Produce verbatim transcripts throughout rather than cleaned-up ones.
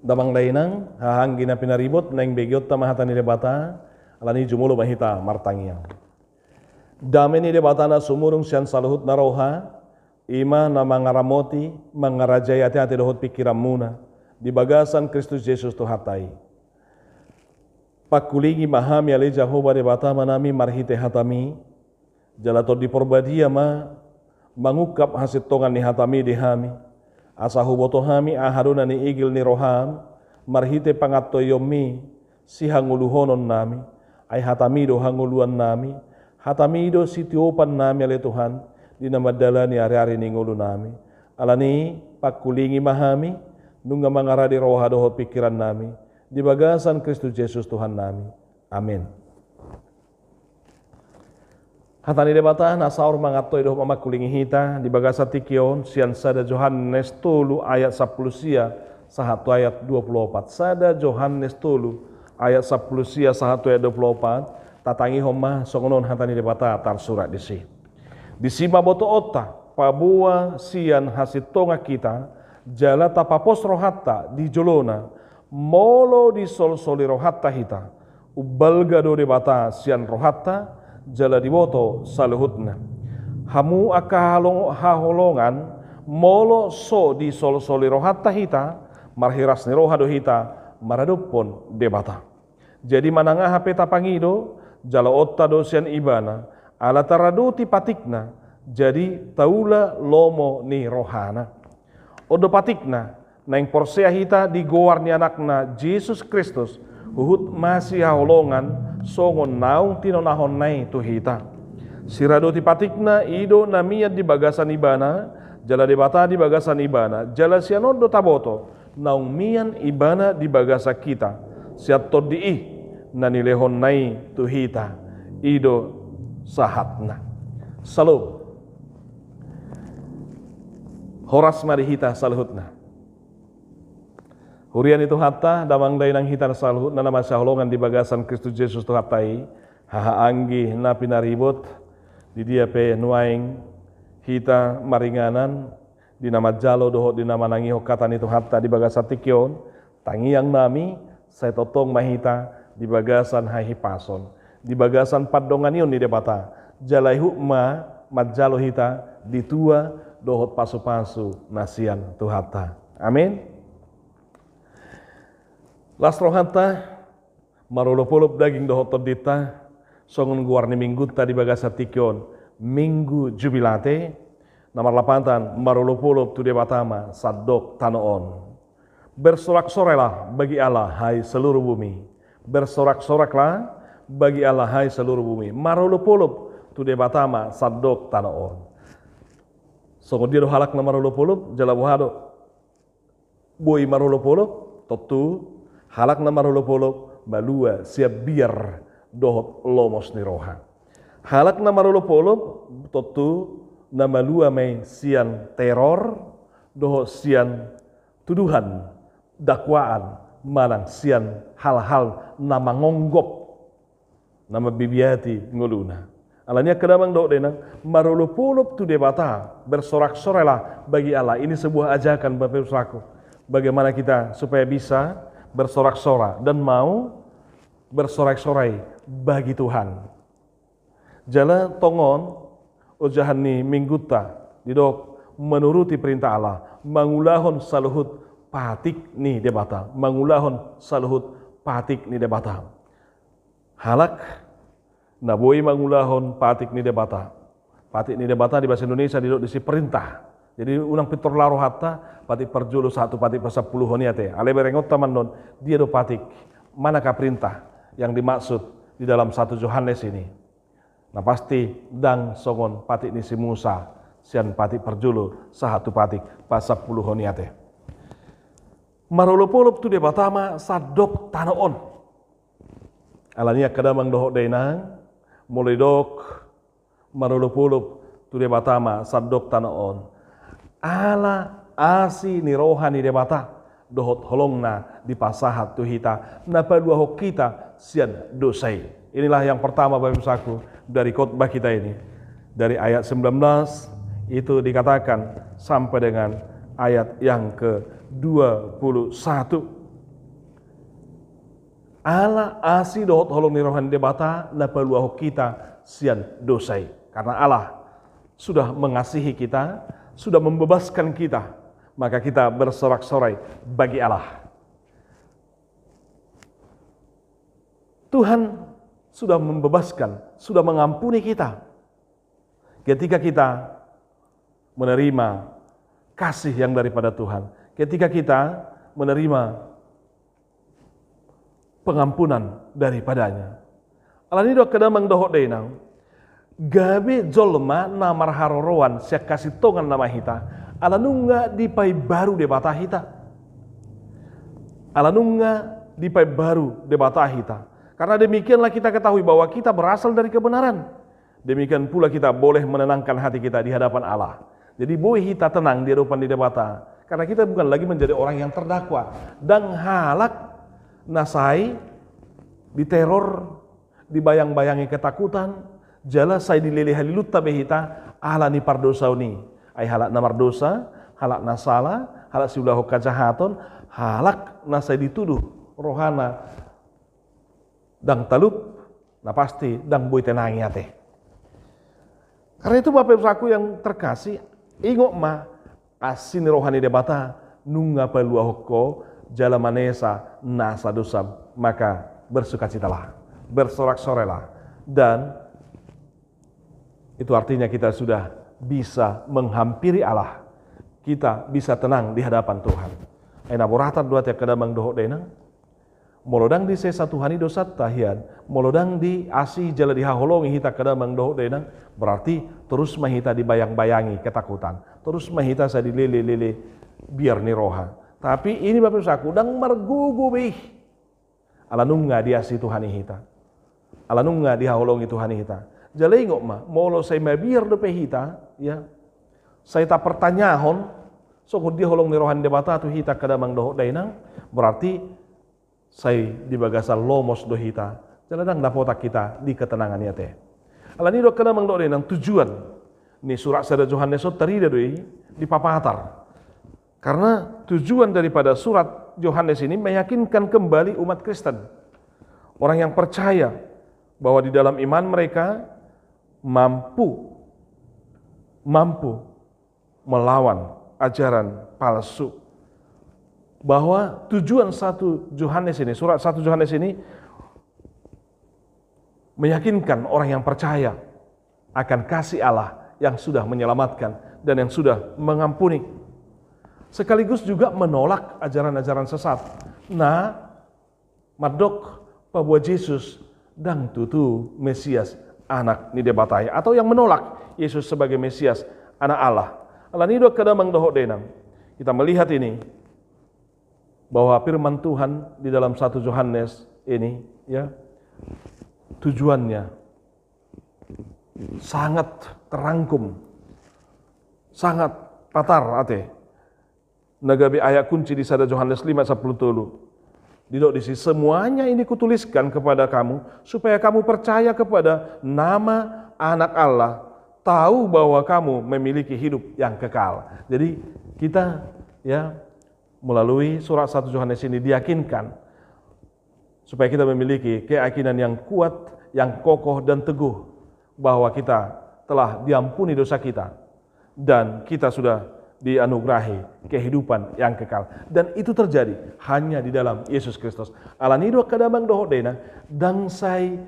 Damang dainang, haha anggi na pinaribot, naeng begeonta ma hata ni Debata, alani jumolo ma hita martangiang. Dame ni Debata na sumurung sian saluhutna roha, i ma na mangaramoti, mangarajai ateate dohot pingkiranmuna, di bagasan Kristus Jesus Tuhanta i. Pangkulingi ma hami ale Jahowa Debata Amanami marhite hatami, jala Tondi Porbadia ma mangungkap hasintongan ni hatami di hami, asa huboto hami aha do na niigil ni roham, marhite pangantoionmi, sihangoluhononnami, ai hatami do hangoluannami, hatami do sitiopannami ale Tuhan, di na mandalani ariari ni ngolunami. Alani, pangkulingi ma hami, nunga mangarade roha dohot pingkirannami, di bagasan Kristus Jesus Tuhannami. Amin. Hata ni Debata na saur mangantoi dohot mamangkulingi hita di bagasan tingki on sian sada Johannes tolu ayat sampulu sia sahat tu ayat dua pulu opat. Sada Johannes tolu ayat sampulu sia sahat tu ayat dua pulu opat. Tatangihon ma songon on hata ni Debata tarsurat disi. Disi ma botoonta, paboa sian hasintongan hita, jala tapapos rohanta di jolona, molo disolsoli rohanta hita, umbalga do Debata sian rohanta, jala diboto saluhutna. Hamu angka halong-, haholongan, molo so disolsoli rohanta hita, marhiras ni roha do hita maradophon Debata. Jadi manang aha pe tapangido, jaloonta do sian Ibana, ala taradoti patikna, jadi taula lomo ni rohana. On do patikna, naeng porsea hita di goar ni Anakna Jesus Kristus, huhut masihaholongan songon naung tinonahonna i tu hita. Siradoti patikna i do na mian di bagasan Ibana, jala Debata di bagasan Ibana, jala sian on do taboto, naung mian Ibana di bagasan hita, sian Tondi i na nilehonna i tu hita, i do sahatna. Syalom. Horas ma di hita saluhutna. Huria ni Tuhanta, damang dainang hita saluhutna na masihaholongan di bagasan Kristus Jesus Tuhanta i, haha anggi na pinaribot, di dia pe nuaeng hita maringanan, di na manjalo dohot di na manangihon hata ni Tuhanta di bagasan tingki on, tangiangnami, sai tongtong ma hita di bagasan hahipason, di bagasan pandonganion ni Debata, jala ihut ma manjalo hita di tua dohot pasupasu na sian Tuhanta. Amin. Las rohanta, marolopolop daging dohot tondinta, songon goar ni minggunta di bagasan tingki on, Minggu Jubilate, na marlapatan marolopolop tu Debata ma sandok tano on. Bersorak-sorailah bagi Allah, hai seluruh bumi. Bersorak-soraklah bagi Allah, hai seluruh bumi. Marolopolop tu Debata ma sandok tano on. Songon dia do halak na marolopolop, jala boha do? Boi marolopolop, tontu, halak na marolopolop, malua sian biar dohot lomos ni roha. Halak na marolopolop, tontu, na malua ma i sian teror, dohot sian tuduhan, dakwaan, manang sian hal-hal na mangonggop, na mambibiati ngoluna. Alani i angka damang dohot dainang, marolopolop tu Debata, bersorak-sorailah bagi Allah. Ini sebuah ajakan, Bapak Ibu Saudaraku. Bagaimana kita supaya bisa bersorak-sorai dan mau bersorak-sorai bagi Tuhan. Jala tongon, ojahan ni minggunta, didok menuruti perintah Allah, mangulahon saluhut patik ni Debata, mangulahon saluhut patik ni Debata. Halak na boi mangulahon patik ni Debata. Patik ni Debata di bahasa Indonesia didok disi perintah. Jadi unang pintor laho rohanta, patik parjolo sahat tu patik pasampuluhon i ate. Alai berengonta ma annon, dia do patik, manakah perintah yang dimaksud di dalam satu Johannes ini? Na pasti ndang songon patik ni si Musa, sian patik parjolo sahat tu patik pasampuluhon i ate. Marolopolop tu Debata ma sandok tano on. Alani i angka damang dohot dainang, molo didok marolopolop tu Debata ma sandok tano on, ala asi ni roha ni Debata dohot holongna dipasahat tu hita, na paluahon hita sian dosa i. Inilah yang pertama, Bapak Ibu Saudaraku, dari khotbah kita ini. Dari ayat sembilan belas itu dikatakan sampai dengan ayat yang kedua puluh satu. Ala asi dohot holong ni roha ni Debata na paluahon hita sian dosa i. Karena Allah sudah mengasihi kita, sudah membebaskan kita, maka kita bersorak-sorai bagi Allah. Tuhan sudah membebaskan, sudah mengampuni kita. Ketika kita menerima kasih yang daripada Tuhan, ketika kita menerima pengampunan daripada-Nya. Alani do angka damang dohot dainang, gabe jolma na marharoroan sian hasintongan nama hita, ala nunga dipaimbaru Debata hita. Ala nunga dipaimbaru Debata hita. Karena demikianlah kita ketahui bahwa kita berasal dari kebenaran. Demikian pula kita boleh menenangkan hati kita di hadapan Allah. Jadi boi hita tenang di hadapan ni Debata. Karena kita bukan lagi menjadi orang yang terdakwa. Ndang halak na sai diteror, dibayang-bayangi ketakutan, jala sai dilele halilutna be hita ala ni pardosaon i. Ai halak na mardosa, halak na sala, halak siulahon hajahaton, halak na sai dituduh rohana ndang talup, na pasti ndang boi tenang i ate. Karena itu Bapak Ibu Saudaraku yang terkasih, ingot ma, asi ni roha ni Debata nunga paluahon ho jala manesa nasa dosam, maka bersukacitalah, bersorak-sorailah, dan itu artinya kita sudah bisa menghampiri Allah. Kita bisa tenang di hadapan Tuhan. Ai na boratan do ate angka damang dohot dainang. Molo ndang disesa Tuhan i dosanta hian, molo ndang diasi jala dihaholongi hita angka damang dohot dainang, berarti terus ma hita dibayang-bayangi ketakutan. Terus ma hita sai dilele-lele biar ni roha. Tapi ini Bapak Ibu Saudaraku, ndang margogo be i. Ala nunga diasi Tuhan i hita. Ala nunga dihaholongi Tuhan i hita. Jala ingot ma, molo sai mabiar dope hita, ya, sai tapartanyahon songon dia holong ni roha ni Debata tu hita angka damang dohot dainang, berarti sai di bagasan lomos do hita. Jala ndang dapotan hita di ketenangan i ate. Alani do angka damang dohot dainang, tujuan ni surat sada Johannes on tarida do i dipapatar. Karena tujuan daripada surat Johannes ini meyakinkan kembali umat Kristen, orang yang percaya bahwa di dalam iman mereka mampu, mampu melawan ajaran palsu. Bahwa tujuan satu Johannes ini, surat satu Johannes ini meyakinkan orang yang percaya akan kasih Allah yang sudah menyelamatkan dan yang sudah mengampuni. Sekaligus juga menolak ajaran-ajaran sesat. Na mandok paboa Jesus ndang tutu Mesias, Anak ni Debata i, atau yang menolak Yesus sebagai Mesias, Anak Allah. Alani do angka damang dohot dainang, kita melihat ini, bahwa firman Tuhan di dalam satu Johannes ini, ya, tujuannya sangat terangkum, sangat patar ate. Na gabe ayat kunci di sada Johannes lima sapuluh tolu. Didok disi, "Semuanya ini kutuliskan kepada kamu, supaya kamu percaya kepada nama Anak Allah, tahu bahwa kamu memiliki hidup yang kekal." Jadi kita, ya, melalui surat satu Johannes ini diyakinkan supaya kita memiliki keyakinan yang kuat, yang kokoh dan teguh bahwa kita telah diampuni dosa kita dan kita sudah dianugerahi kehidupan yang kekal. Dan itu terjadi hanya di dalam Yesus Kristus. Alani do angka damang dohot dainang, ndang sai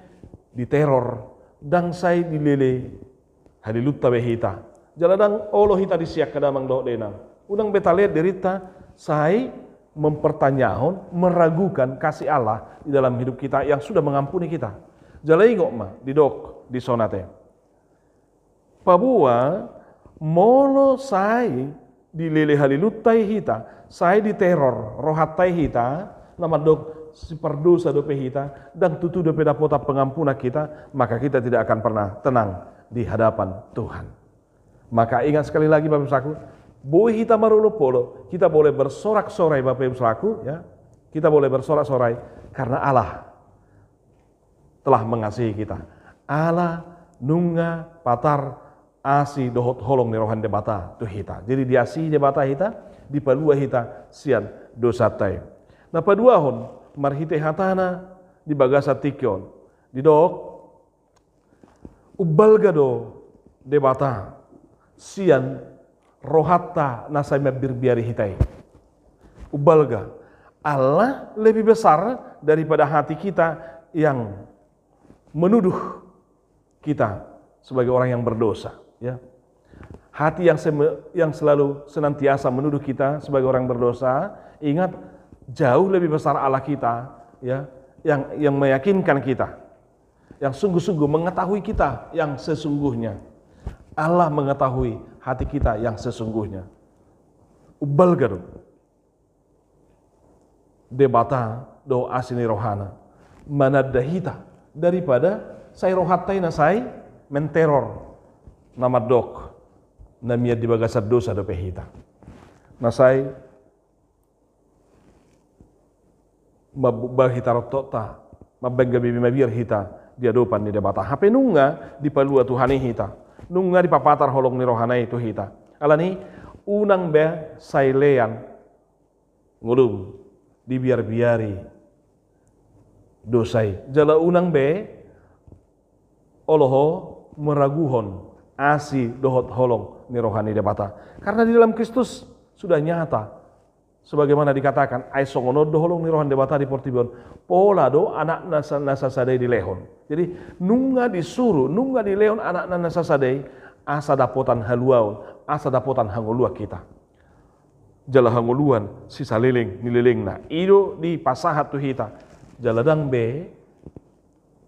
diteror, ndang sai dilele halilutna be hita. Jala ndang olo hita disi angka damang dohot dainang. Unang be talehon dirinta sai mempertanyahon, meragukan kasih Allah di dalam hidup kita yang sudah mengampuni kita. Jala ingot ma, didok dison ate, paboa molo sai dilele halilutna i hita, sai diteror rohanta i hita, na mandok sipardosa dope hita, ndang tutu dope dapotan pengampunan hita, maka kita tidak akan pernah tenang di hadapan Tuhan. Maka ingat sekali lagi, Bapak Ibu Saudaraku, boi hita marolopolop, kita boleh bersorak-sorai, Bapak Ibu Saudaraku, ya. Kita boleh bersorak-sorai karena Allah telah mengasihi kita. Ala nunga patar asi dohot holong ni roha ni Debata tu hita. Jadi diasi Debata hita, dipalua hita sian dosanta i. Na paduahon, marhite hatana di bagasan tingki on. Didok, umbalga do Debata sian rohanta na sai mambiarbiari hita i. Umbalga. Allah lebih besar daripada hati kita yang menuduh kita sebagai orang yang berdosa, ya. Hati yang sem- yang selalu senantiasa menuduh kita sebagai orang berdosa, ingat, jauh lebih besar Allah kita, ya, yang yang meyakinkan kita, yang sungguh-sungguh mengetahui kita yang sesungguhnya. Allah mengetahui hati kita yang sesungguhnya. Umbalga do Debata dohot asi ni rohana mananda hita daripada sai rohanta i na sai menteror, na mandok na mian di bagasan dosa dope hita, na sai mambuba hita rontotta, mambaen gabe mabiar hita di adopan ni Debata. Hape nunga dipalua Tuhan i hita, nunga dipapatar holong ni rohana i tu hita. Alani, unang be sai lean ngolum dibiarbiari dosa i. Jala unang be olo ho meraguhon asi dohot holong ni roha ni Debata. Karena di dalam Kristus sudah nyata, sebagaimana dikatakan, ai songon on do holong ni roha ni Debata di portibi on. Pola do Anakna sa- na sasada i dilehon. Jadi, nunga disuru, nunga dilehon Anakna na sasada i, asa dapotan haluaon, asa dapotan hangoluan hita. Jala hangoluan sisaleleng ni lelengna i do dipasahat tu hita. Jala ndang be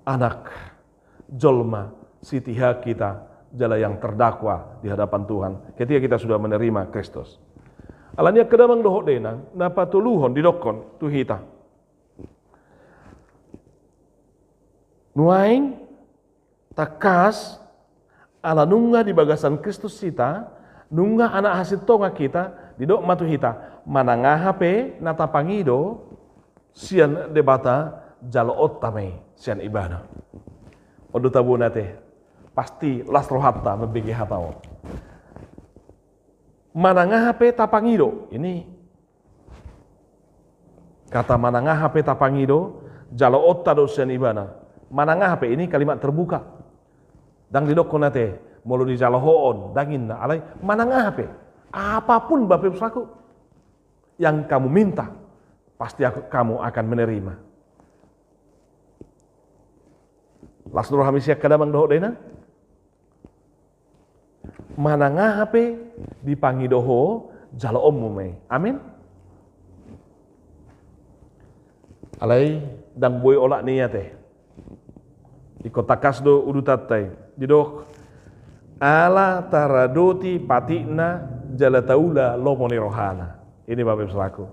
anak jolma sitihak hita jala yang terdakwa di hadapan Tuhan ketika kita sudah menerima Kristus. Alani, angka damang dohot dainang, na patoluhon didokkon tu hita, nuaeng tangkas, ala nunga di bagasan Kristus hita, nunga anak hasintongan hita, didok ma tu hita, manang aha pe na tapangido sian Debata, jaloonta ma i sian Ibana. On do tabo na ate, pasti las rohanta mambege hata on. Manang aha pe tapangido, ini kata manang aha pe tapangido, jaloonta do sian Ibana. Manang aha pe, ini kalimat terbuka. Ndang didokkon ate, molo dijalo ho on, ndang inna, alai manang aha pe, apapun, Bapak Ibu Saudaraku, yang kamu minta, pasti aku, kamu akan menerima. Las do rohami sian angka damang dohot dainang. Manang aha pe dipangido ho, jaloonmu ma i. Amin. Alai ndang boi olat ni i ate. Ingkon tangkas do udutanta i. Didok, ala taradoti patikna jala taula lomo ni rohana. Ini, Bapak Ibu Saudaraku.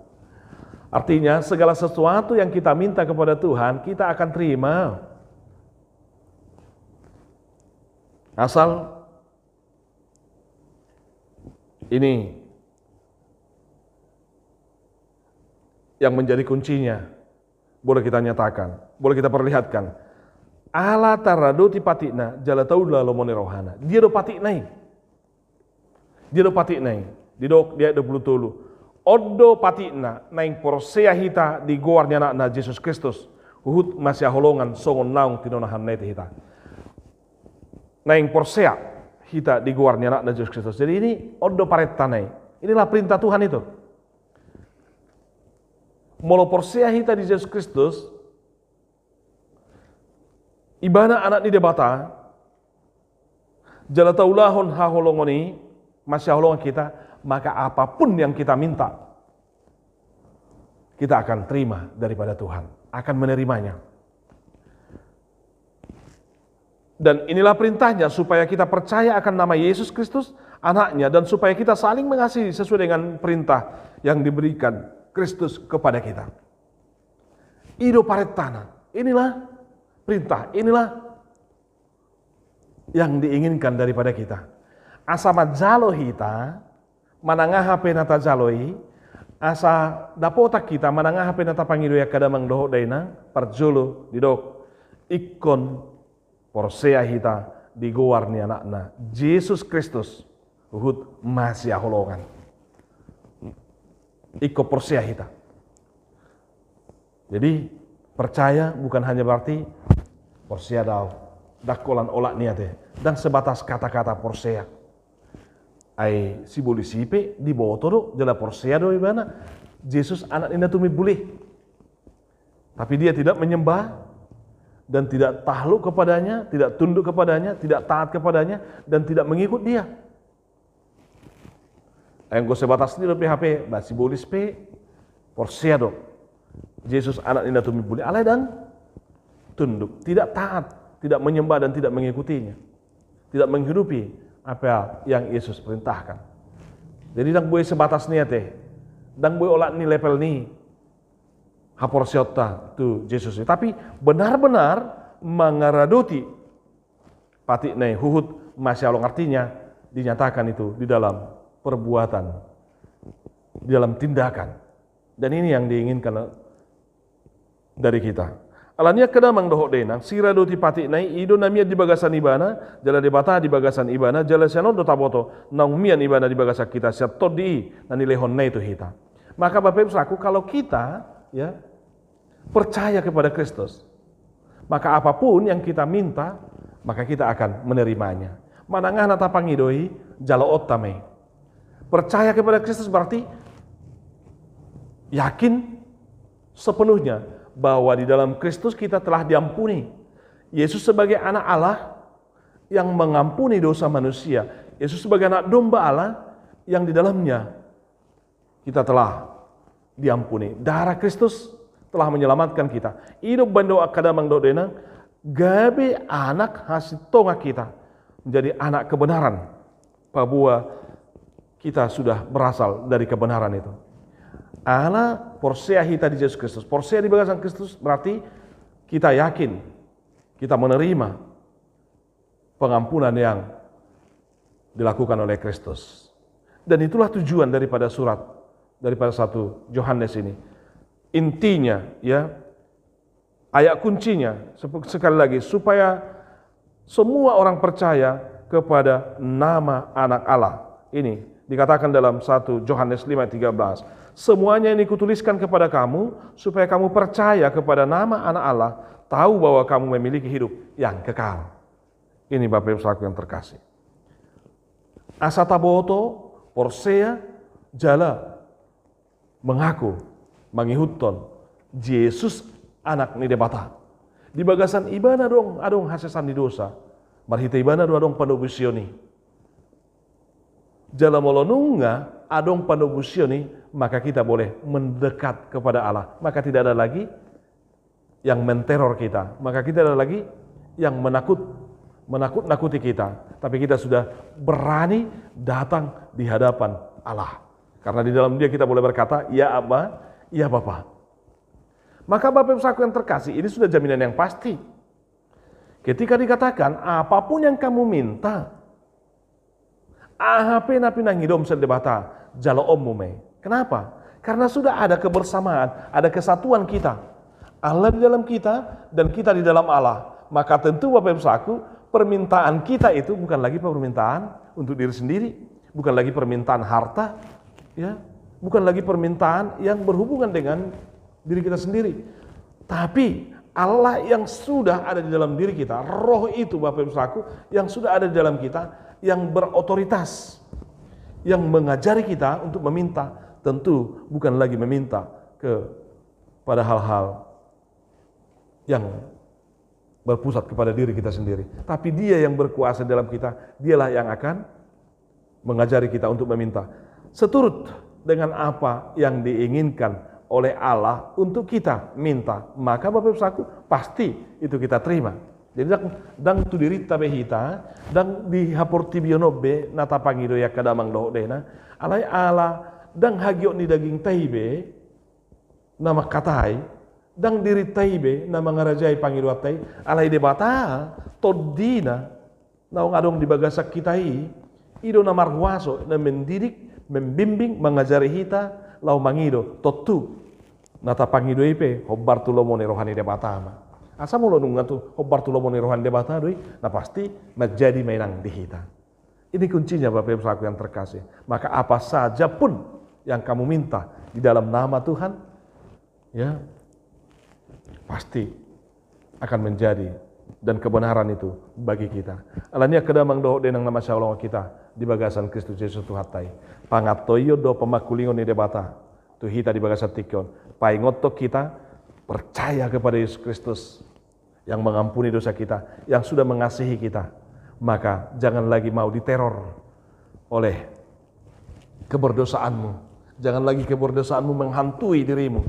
Artinya, segala sesuatu yang kita minta kepada Tuhan, kita akan terima. Asal ini yang menjadi kuncinya boleh kita nyatakan, boleh kita perlihatkan. Ala taradoti patikna jala taula lomo ni rohana. Dia do patikna i. Dia do patikna i. Didok di ayat dua puluh tolu. On do patikna naeng porsea hita di goar ni Anakna Jesus Kristus, huhut masihaholongan songon naung tinonahanna i tu hita. Naeng porsea hita di goar ni Anakna Jesus Kristus. Jadi ini on do parentana i. Inilah perintah Tuhan itu. Molo porsea hita di Jesus Kristus, Ibana Anak ni Debata, jala taulahon haholongon i, masihaholongan hita, maka apapun yang kita minta, kita akan terima daripada Tuhan, akan menerimanya. Dan inilah perintahnya, supaya kita percaya akan nama Yesus Kristus, Anaknya, dan supaya kita saling mengasihi sesuai dengan perintah yang diberikan Kristus kepada kita. I do parentana. Inilah perintah, inilah yang diinginkan daripada kita. Asa manjalo hita, manang aha pe na tajalo i, asa dapotan hita, manang aha pe na tapangido i, angka damang dohot dainang, parjolo didok, ingkon porsea hita di goar ni Anakna, Jesus Kristus, huhut masihaholongan. Ingkon porsea hita. Jadi, Percaya bukan hanya berarti porsea do au. Ndang holan olat ni ate. Ndang sebatas kata-kata porsea. Ai sibolis i pe diboto do, jala porsea do ibana Jesus anak ni na tumimbul i. Tapi dia tidak menyembah dan tidak takluk kepadanya, tidak tunduk kepadanya, tidak taat kepadanya, dan tidak mengikut dia. Anggo sebatas ni dope hape, ba sibolis pe porsea do Jesus anak ni na tumimbul i, alai ndang tunduk, tidak taat, tidak menyembah dan tidak mengikutinya, tidak menghidupi apa yang Yesus perintahkan. Jadi ndang boi sebatas ni ate, ndang boi olat ni, level ni haporseaonta tu Jesus i, tapi benar-benar mangaradoti patik na i, huhut masihaholongan, artinya dinyatakan itu di dalam perbuatan, di dalam tindakan. Dan ini yang diinginkan dari kita. Alani i angka damang dohot dainang, siradoti patik na i, i do na mian di bagasan ibana, jala Debata di bagasan ibana, jala sian on do taboto naung mian ibana di bagasan hita sian Tondi i na nilehonna i tu hita. Maka Bapak Ibu Saudaraku, kalau kita, ya, percaya kepada Kristus, maka apapun yang kita minta, maka kita akan menerimanya. Manang aha na tapangido i, jaloonta ma i. Percaya kepada Kristus berarti yakin sepenuhnya bahwa di dalam Kristus kita telah diampuni. Yesus sebagai Anak Allah yang mengampuni dosa manusia. Yesus sebagai Anak Domba Allah yang di dalamnya kita telah diampuni. Darah Kristus telah menyelamatkan kita. I do umbahen do angka damang dohot dainang, gabe anak hasintongan kita, menjadi anak kebenaran. Paboa kita sudah berasal dari kebenaran itu. Ala porsea hita di Jesus Kristus. Porsea di bagasan Kristus berarti kita yakin, kita menerima pengampunan yang dilakukan oleh Kristus. Dan itulah tujuan daripada surat, daripada satu Yohanes ini. Intinya, ya, ayat kuncinya, sep-, sekali lagi, supaya semua orang percaya kepada nama Anak Allah. Ini dikatakan dalam satu Yohanes lima tiga belas, "Semuanya ini kutuliskan kepada kamu, supaya kamu percaya kepada nama Anak Allah, tahu bahwa kamu memiliki hidup yang kekal." Ini Bapak Ibu Saudaraku yang terkasih. Asa taboto, porsea, jala mengaku, mangihuthon Jesus Anak ni Debata. Di bagasan ibana do adong hasesan ni dosa. Marhite ibana do adong panobusion i. Jala molo nunga adong panobusion i, maka kita boleh mendekat kepada Allah. Maka tidak ada lagi yang menteror kita, maka kita tidak ada lagi yang menakut, menakut-nakuti kita, tapi kita sudah berani datang di hadapan Allah. Karena di dalam Dia kita boleh berkata, "Ya Aba, ya Bapa." Maka Bapak Ibu Saudaraku yang terkasih, ini sudah jaminan yang pasti. Ketika dikatakan, "Apapun yang kamu minta, aha pe na pinangidom sian Debata, jaloonmu ma i." Kenapa? Karena sudah ada kebersamaan, ada kesatuan kita. Allah di dalam kita dan kita di dalam Allah. Maka tentu Bapak Ibu Saudaraku, permintaan kita itu bukan lagi permintaan untuk diri sendiri, bukan lagi permintaan harta, ya, bukan lagi permintaan yang berhubungan dengan diri kita sendiri. Tapi Allah yang sudah ada di dalam diri kita, Roh itu, Bapak Ibu Saudaraku, yang sudah ada di dalam kita, yang berotoritas, yang mengajari kita untuk meminta, tentu bukan lagi meminta kepada hal-hal yang berpusat kepada diri kita sendiri. Tapi Dia yang berkuasa dalam kita, Dialah yang akan mengajari kita untuk meminta seturut dengan apa yang diinginkan oleh Allah untuk kita minta. Maka Bapak Ibu Saudaraku, pasti itu kita terima. Jadi ndang, ndang tu dirinta be hita, ndang di haportibi on be na tapangido i angka damang dohot dainang. Alai ala ndang hagiot ni dagingta i be na mangkatai, ndang dirinta i be na mangarajai pangidoanta i, alai Debata, Tondina naung adong di bagasan hita i, i do na marhuaso, na mendidik, membimbing, mangajari hita laho mangido. Tontu na tapangido i pe hombar tu lomo ni roha ni Debata ma. Asa molo nunga tu hombar tu lomo ni roha ni Debata do i, na pasti manjadi ma i nang di hita. Ini kuncinya, Bapak Ibu Saudaraku yang terkasih. Maka apa saja pun yang kamu minta di dalam nama Tuhan, ya, pasti akan menjadi dan kebenaran itu bagi kita. Alani i angka damang dohot dainang na masihaholongan hita di bagasan Kristus Jesus Tuhanta i, pangantoion dohot pamangkulingon ni Debata tu hita di bagasan tingki on, paingothon hita percaya kepada Yesus Kristus yang mengampuni dosa kita, yang sudah mengasihi kita. Maka jangan lagi mau diteror oleh keberdosaanmu. Jangan lagi keberdosaanmu menghantui dirimu.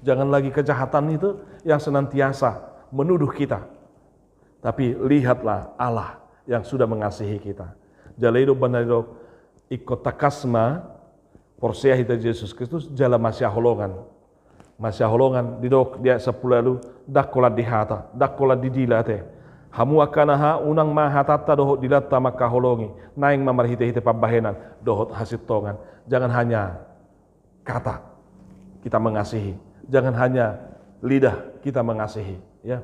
Jangan lagi kejahatan itu yang senantiasa menuduh kita. Tapi lihatlah Allah yang sudah mengasihi kita. Jala i do umbahen na didok, ingkon tangkas ma porsea hita Jesus Kristus jala masihaholongan. Masihaholongan, didok di ayat sampulu ualu, ndang holan di hata, ndang holan di dila ate. Hamu angka anaha, unang ma hatanta dohot dilanta mangkaholongi, naeng ma marhitehite pambahenan dohot hasintongan. Jangan hanya kata kita mengasihi, jangan hanya lidah kita mengasihi, ya.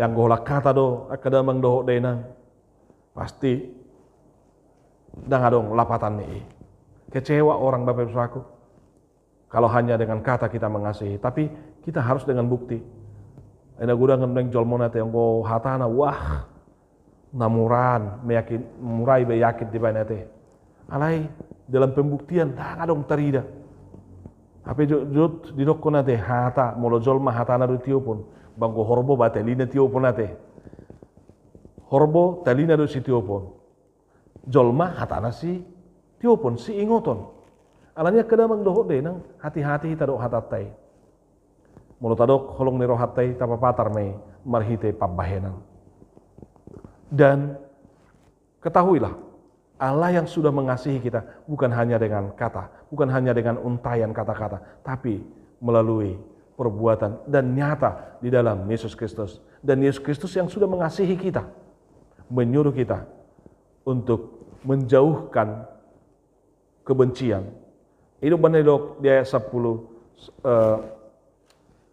Yang holan kata do angka damang dohot dainang, pasti ndang adong lapatan ni i. Kecewa orang, Bapak Ibu Saudaraku. Kalau hanya dengan kata kita mengasihi, tapi kita harus dengan bukti. Ai na godang naeng jolma on ate, anggo hatana, wah, na muraan, meyakin, murai be yakin dibaen ate. Alai dalam pembuktian ndang adong tarida. Hape jotjot didokkon ate, hata, molo jolma hatana do tiopon, ba anggo horbo ba talina tiopon ate. Horbo talina do sitiopon. Jolma hatana sitiopon, siingoton. Alani i angka damang dohot dainang, hati-hati hita dohot hatanta i. Molo tadok holong ni rohanta i, tapapatar ma i marhite pambahenan. Dan ketahuilah, Allah yang sudah mengasihi kita bukan hanya dengan kata, bukan hanya dengan untaian kata-kata, tapi melalui perbuatan dan nyata di dalam Yesus Kristus. Dan Yesus Kristus yang sudah mengasihi kita, menyuruh kita untuk menjauhkan kebencian. I do umbahen na didok di ayat sampulu, eh,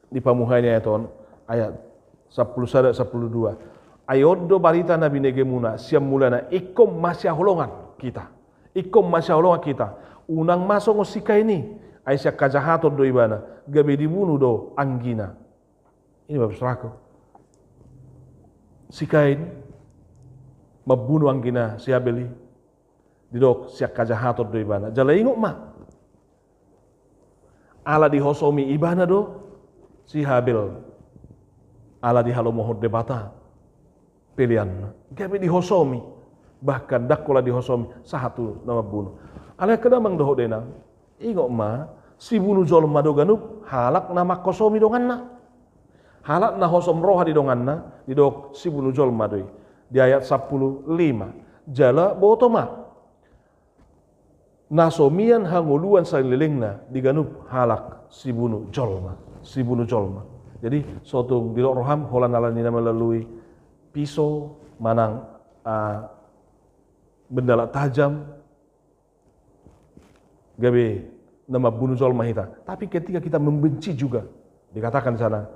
di pamuhai ni ayat on, ayat sampulu sada, sampulu dua. Ai on do barita na binegemuna sian mulana, ingkon masihaholongan hita. Ingkon masihaholongan hita. Unang ma songon si Kain i, ai sian hajahaton do ibana, gabe dibunu do anggina. Ini, Bapak Saudaraku. Si Kain mambunu anggina si Habel i, didok sian hajahaton do ibana. Jala ingot ma, ala dihosomi ibana do si Habel, ala dihalomohon Debata peleanna, gabe dihosomi, bahkan ndang holan dihosomi, sahat tu na mambunu. Alai angka damang dohot dainang, ingot ma, sibunu jolma do ganup halak na manghosomi donganna. Halak na hosom roha di donganna, didok sibunu jolma do i. Di ayat sampulu lima. Jala boto ma, na so mian hangoluan salelengna di ganup halak sibunu jolma. Sibunu jolma. Jadi, so tung didok roham holan alani na melalui piso manang, ah, benda tajam, gabe na mambunu jolma hita. Tapi ketika kita membenci juga, dikatakan di sana,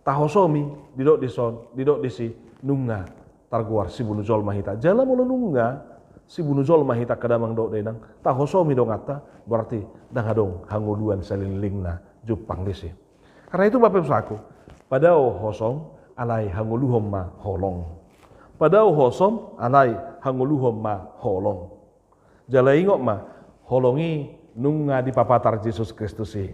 tahosomi, didok dison, didok disi, nunga targoar sibunu jolma hita. Jala molo nunga sibunu jolma hita, angka damang dohot dainang, tahosomi donganta, berarti ndang adong hangoluan salelengna jumpang disi. Karena itu, Bapak Ibu Saudaraku, padao hosom, alai hangoluhon ma holong. Padao hosom, alai hangoluhon ma holong. Jala ingot ma, holong i nunga dipapatar Jesus Kristus i,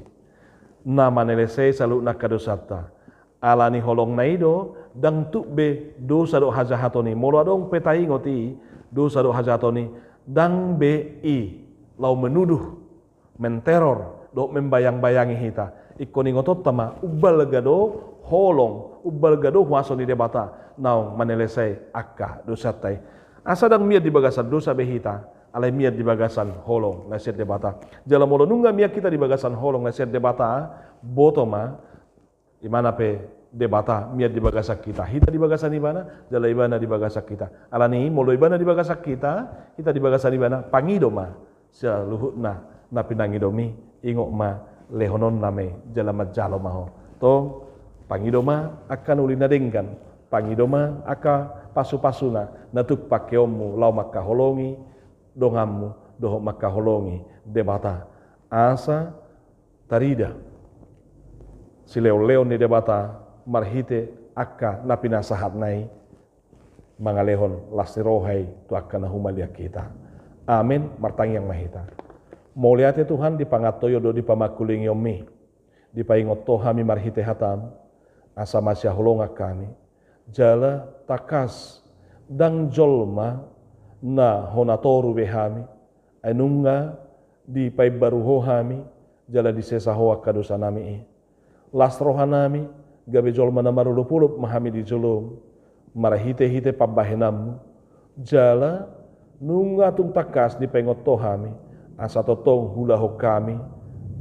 na manelesei saluhutna angka dosanta. Alani holongna i do, ndang tuk be dosa dohot hajahaton i. Molo adong pe taingot i, dosa dohot hajahaton i, ndang be i laho menuduh, menteror, dohot membayang-bayangi hita. Ingkon ingotonta ma, umbalga do holong, umbalga do huaso ni Debata naung manelesei angka dosanta i. Asa ndang mian di bagasan dosa be hita, alai mian di bagasan holong na sian Debata. Jala molo nunga mian hita di bagasan holong na sian Debata, boto ma, Ibana pe Debata mian di bagasan hita, hita di bagasan Ibana, jala Ibana di bagasan hita. Alani i, molo Ibana di bagasan hita, hita di bagasan Ibana, pangido ma saluhutna na pinangidomi, ingot ma, lehononna ma i jala manjalo ma ho. Tong, pangido ma angka na uli na denggan, pangido ma angka pasu-pasuna, na tuk pangkeonmu laho mangkaholongi donganmu dohot mangkaholongi Debata. Asa tarida silehon-lehon ni Debata marhite angka na pinasahatna i, mangalehon las ni roha i tu angka na humaliang hita. Amen. Martangiang ma hita. Mauliate Tuhan, dipangantusi dohot dipamangkulingionmi, dipaingot Ho hami marhite hataM, asa masihaholongan hami, jala tangkas ndang jolma na hona toru be hami, ai nunga dipaimbaru Ho hami, jala disesa Ho angka dosanami i. Las rohanami, gabe jolma na marolopolop ma hami di joloM, marhitehite pambahenanMu, jala nunga tung tangkas dipaingot Ho hami, asa tongtong huulahon hami,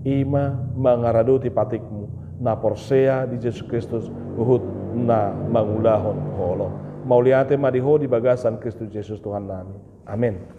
i ma mangaradoti patikMu, na porsea di Jesus Kristus, huhut na mangulahon holong. Mauliate ma di Ho di bagasan Kristus Jesus Tuhannami. Amen.